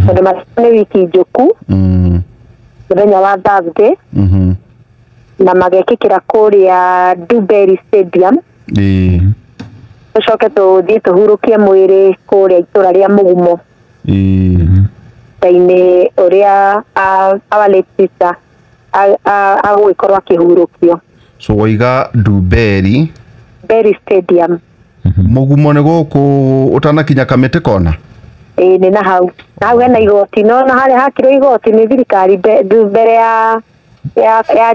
Tondũ mathiko nĩ wiki njũku, mũthenya wa Thursday, na magekĩkĩra kũrĩa Duberi Stadium. Tũcoke tũthiĩ tũhurũkie mwĩrĩ kũrĩa itũra rĩa Mũgumo, ta-inĩ ũrĩa our late sister agũgĩkorwo akĩhurũkio. So waiga Duberi Berry Stadium. Mũgumo nĩ gũkũ ũtanakinya Kamĩtĩ kona. Ĩĩ, nĩ na hau, na hau hena igoti, no na harĩa hakirwo igoti nĩ thirikari mbere ya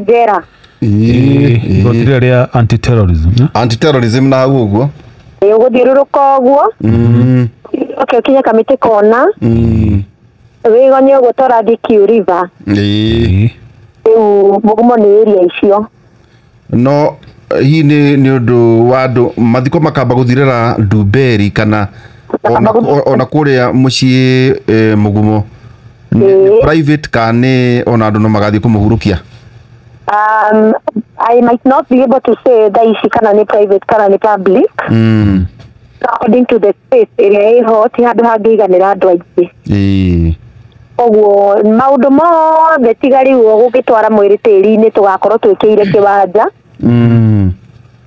njera. Igoti rĩrĩa rĩa anti terrorism, eh? Anti terrorism na hau ũguo. Ĩĩ, ũgũthiũrũrũka ũguo, ũke ũkinye Kamĩtĩ kona, wĩgonye ũguo tũrathiĩ Q River. Rĩu Mũgumo nĩ area icio. No hihi nĩ ũndũ wa andũ mathiko makamba gũthirĩra Ndumberi kana ona kũrĩa mũciĩ, Mũgumo nĩ private kana nĩ ona andũ no magathiĩ kũmũhurũkia? I might not be able to say thaa ici kana nĩ private kana nĩ public. According to the space ĩrĩa ĩho, ti handũ hangĩiganĩra andũ aingĩ. Koguo maũndũ mothe tiga rĩu gũgĩtwara mwĩrĩ tĩri-inĩ, tũgakorwo twĩkĩire kĩwanja.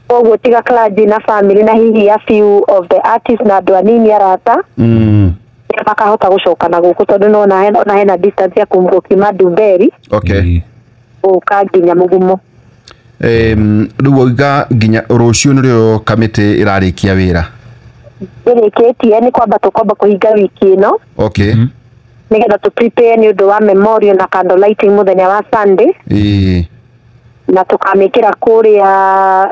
Koguo tiga clergy na family na hihi a few of the artists na andũ anini arata makahota gũcoka na gũkũ, tondũ nona ona hena distance ya gũkiuma Ndumberi gũka nginya Mũgumo. Rĩu wauga nginya rũciũ nĩrĩo kamĩtĩ ĩrarĩkia wĩra? Ĩrĩkĩtie, nĩ kwamba tũkwamba kũhinga wiki ĩno, nĩgetha tũ prepare nĩ ũndũ wa memorial na candle lighting mũthenya wa Sunday, na tũkamĩkĩra kũrĩa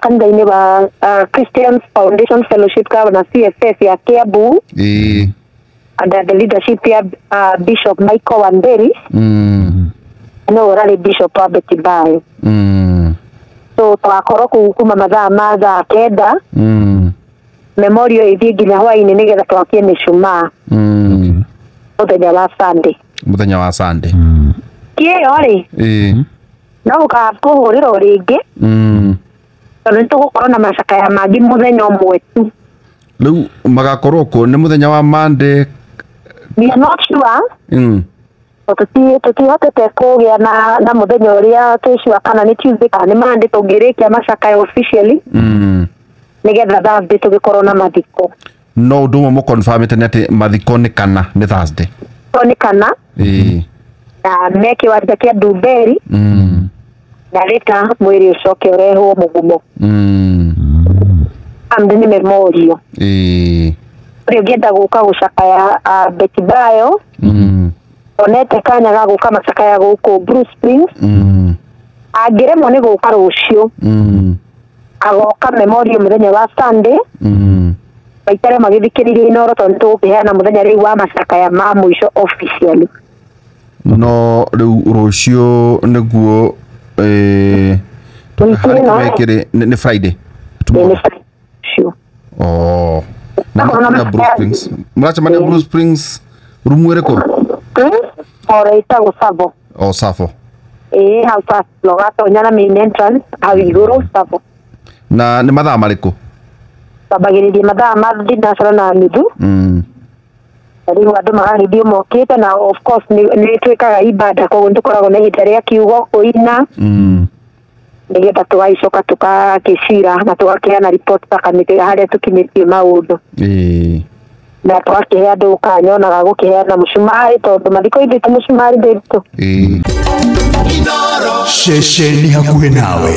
kanitha-inĩ wa Christian Foundation Fellowship kana CFF ya Kiambu, under the leadership ya Bishop Michael Wanderi, no ũrarĩ Bishop wa Betibayo. So tũgakorwo kũu kuma mathaa ma thaa 9, memorial ĩthiĩ nginya hwaĩ-inĩ, nĩgetha twakie mĩcumaa mũthenya wa Sunday. Mũthenya wa Sunday. Kĩyo rĩ, no gũkakũhũrĩra o rĩngĩ, tondũ nĩ tũgũkorwo na macakaya mangĩ mũthenya ũmwe tu. Rĩu magakorwo kũ nĩ mũthenya wa Monday? We are not sure. Tũtihotete kũgĩa na mũthenya ũrĩa twĩ sure kana nĩ Tuesday kana nĩ Monday tũngĩrĩkia macakaya officially, nĩgetha Thursday tũgĩkorwo na mathiko. No ũndũ ũmwe mũconfirmĩte nĩ atĩ mathiko nĩ kana nĩ Thursday. To nĩ kana na me kĩwanja kĩa Ndumberi, na rĩta mwĩrĩ ũcoke ũrehwo Mũgumo. And nĩ memorial. Ũrĩa ũngĩenda gũka gũcakaya Betty Bayo, onete kanya ga gũka macakaya gũkũ Blue Springs, angĩremwo nĩ gũka rũciũ, agoka memorial mũthenya wa Sunday, maikare magĩthikĩrĩria Inoro, tondũ nĩ tũgũkĩheana mũthenya rĩu wa macakaya ma mũico officially. No rĩu rũciũ nĩguo Wiki harĩ ĩno. kĩrĩ nĩ Friday. Ĩĩ, Tomorrow. nĩ Friday rũciũ. Oh. Na Akorwo na mũkĩra Blue Springs. Mũracemania Blue Springs rumu ĩrĩkũ? Oro ĩtagwo Savo. O Savo. Ĩĩ, hau first floor, watonya na main entrance hau igũrũ, Savo. Na nĩ mathaa marĩkũ? Twambagĩrĩria mathaa ma 6:30. Na rĩu andũ magagĩthiĩ mokĩte, na of course nĩ twĩkaga ibada, koguo nĩ tũkoragwo na ihinda rĩa kiugo, kũina, nĩgetha tũgagĩcoka tũgakĩcira na tũgakĩheana report ta kamĩtĩ harĩa tũkinyĩtie maũndũ, na tũgakĩhe andũ kanya ona ga gũkĩheana mũcumarĩ, tondũ mathiko ithuĩ ti mũcumarĩ ndĩritũ. Ceceni hakuhĩ nawe.